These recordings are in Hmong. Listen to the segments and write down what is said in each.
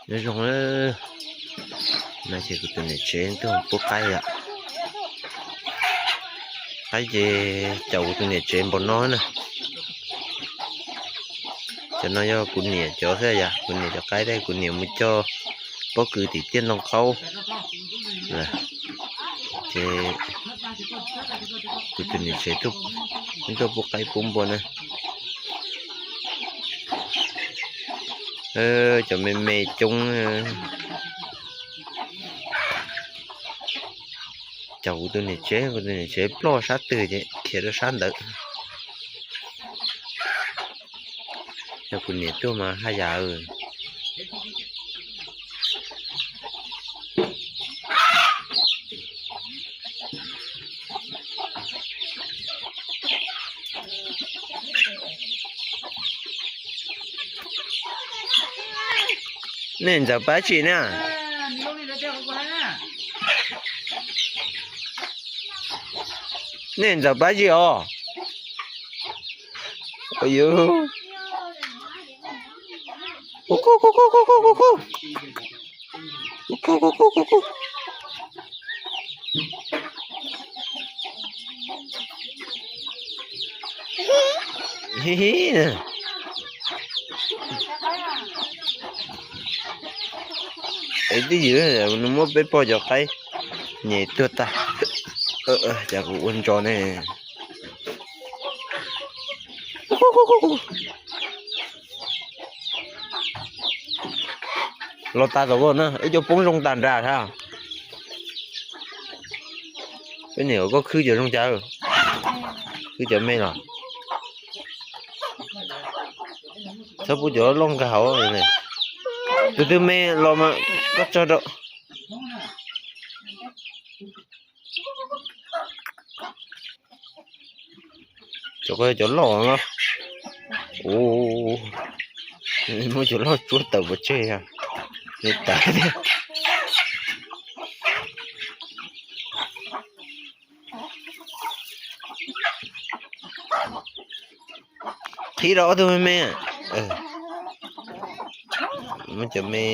Nyob zoo, no ces kuv tus niam tsev tuaj pub qaib yom. Qaib ces caum kuv tus niam tsev npaum no na. Cov no yog kuv niam cov xwb yom, kuv niam cov qaib thiab kuv niam mus coj pob kws tim tiaj ntoo qaub. Ces kuv tus niam tsev tuaj pub qaib pub npua na. Cov me me coob. Cov kuv tus niam tsev, kuv tus niam tsev ploj sab twg ces khiav rau sab ntawd. Yog kuv niam tuaj mas haj yam. Nej ntxawm pab tsi na? Nej ntxawm pab tsi os? Es twj ywm nws muab peb pog cov qaib nyem tuag tag. Cas kuv ua ntso ne. Los tas tom koj na, ib co poob zoo tas nrad thiab. Peb niam koj khwb cov zoo cas? Khwb cov me los? Txhob pub cov loj nkag hauv. Tus twg me los mas koj tso rau. Cov ko yog cov loj no. Ua, muab cov loj tsuab tawm pov tseg, me tas thiab. Qhib rau ob tug me me. Muab cov me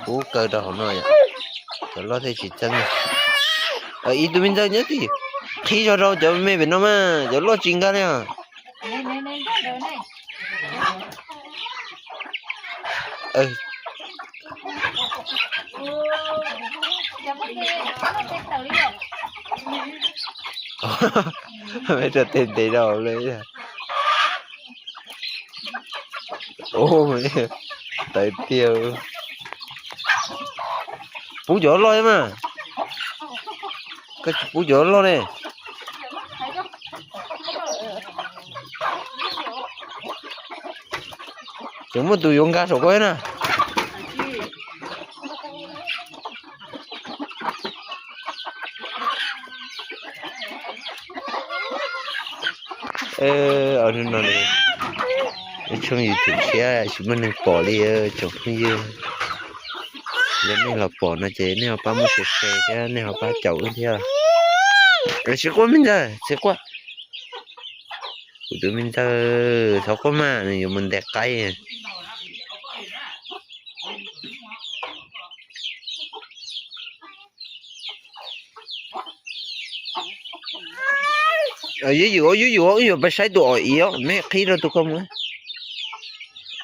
pub kaw rau hauv no yom. Cov loj thiaj tsis txeeb. Ib tug me ntxawg nyob twj ywm, qhib zog rau cov me pem no mas, cov loj tsis nkag li os. Rau tej ntev rau li. Tawv tiag. Pub cov loj mas. Koj tsis pub cov loj ne. Tseem muaj tus yuav nkag saum koj na. No, tshooj YouTube tshiab tsis muaj neeg pom li tsoom phooj ywg. Yog nej los pom no ces nej ho pab muab share share thiab nej ho pab caum wb thiab. Tsis quaj me ntxawg, tsis quaj. Kuv tus me ntxawg txhob quaj mas, nws yuav mus ntes qaib. Yuav ywm, yuav ywm, wb yuav pab saib tus om iv os, mej qhib rau tus koj mus.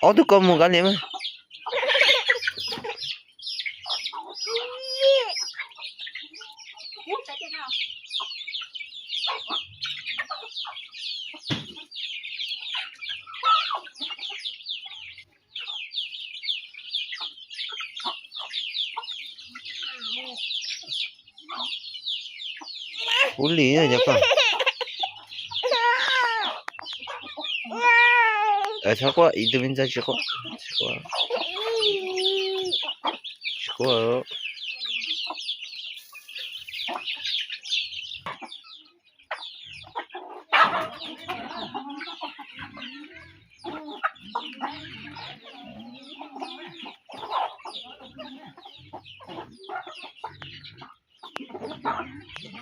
Ob tug koj mus kav liam mas. Ub li cov ko. Txhob quaj, ib tug me ntxawg tsis quaj, tsis quaj, tsis quaj.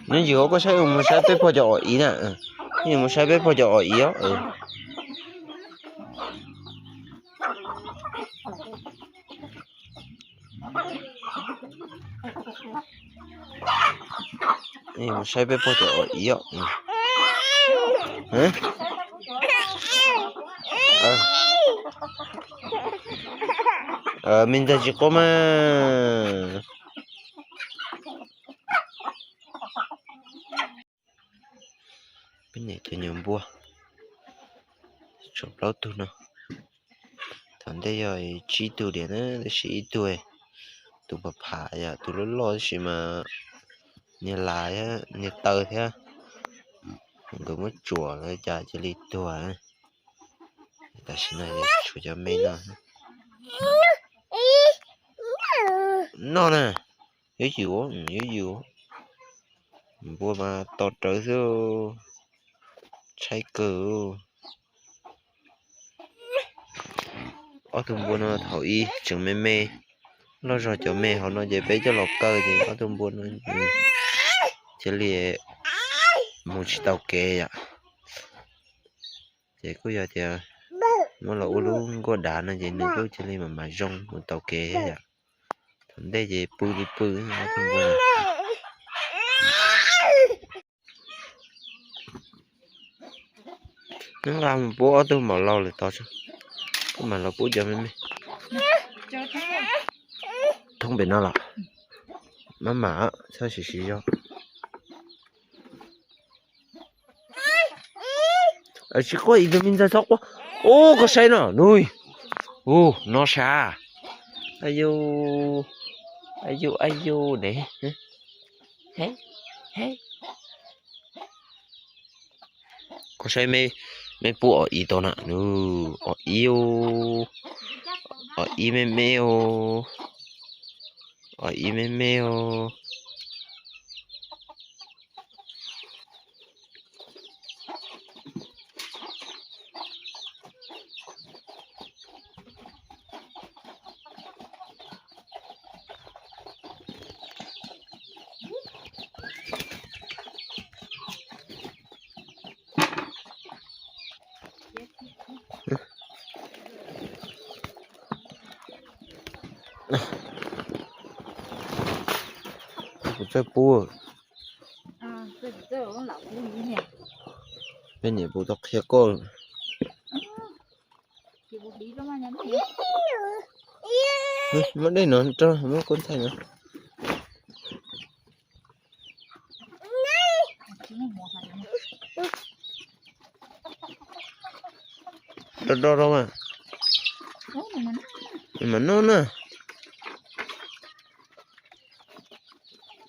Nyob ywm, koj saib, mus saib peb pog cov om iv na. Mus saib peb pog cov om iv os. Mus saib peb puag tom ib os. Me ntxawg tsis quaj mas. Peb niam tus nyuam npua tshuav plaub tug no. Thaum ntej yog tsib tug diam na, tab sis ib tug, tus pam pham yom, tus loj loj tab sis mas niag las niag taw thiab, nkawd muab tsuam los cas cia li tuag. Tam sim no tshuav cov me no. Noj na, yuav yus, yuav yus. Npua mas to rawv xwb, tshaib kawg. Ob tug npua no thaum ub tseem me me, loj zog cov me hauv no ces peb coj los kaw ces ob tug npua no cia li mus tsis tau kev yom. Ces kuj yog tias muab los ua lub nkuaj dav no ces nws kuj cia li mam mam zoo mus tau kev thiab yom. Thaum ntej ces pw li pw ob tug npua no. Neb nqa mus pub ob tug maum laus lawm tod, kuj mam los pub cov me me. Thoob pem no los, maj mam txhob siv siv zog. Tsis quaj, ib tug me ntxawg txhob quaj. Ub, koj saib no, nub, ub, no sav. Ayu, ayu, ayu ne. Koj saib, me pub os ib tau na, nub, os ib, os ib me me os, os ib me me os. Kuv txawj pub. Peb niam puas tau qhia koj? Muab dej no rau, muab kua ntxhais no. Do do rau mas. Mas noj na.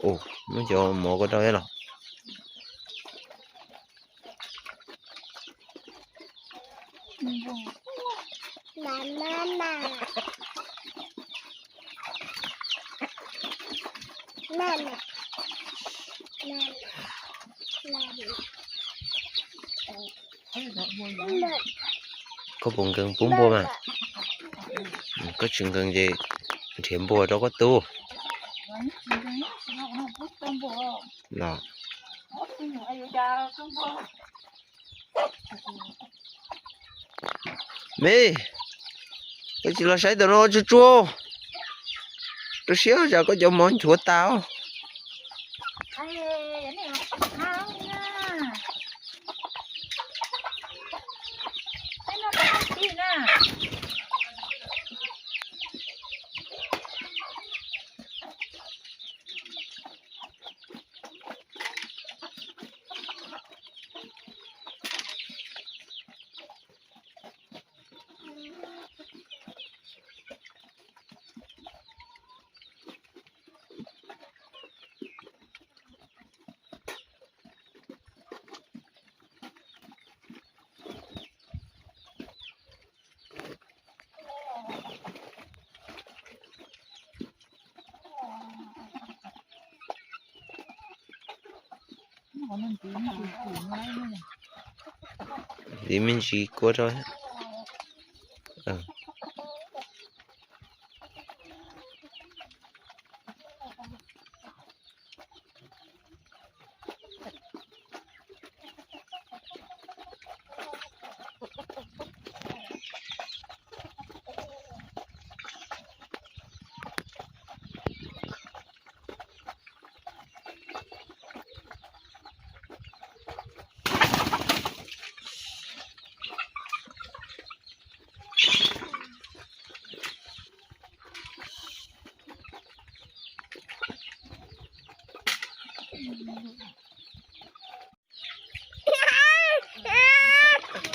Ua, muab cov mov kua rau thiab los. Koj puas nkees pub npua mas? Koj tsis nkees ces nrhiav npua rau koj tub los. Me, koj tsis los saib tam no tsuag tsuag, rau siab tsam koj cov mov nchuav tas. Tiv me ntsis kua rau.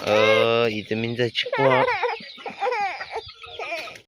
Ib tug me ntxawg tsis quaj.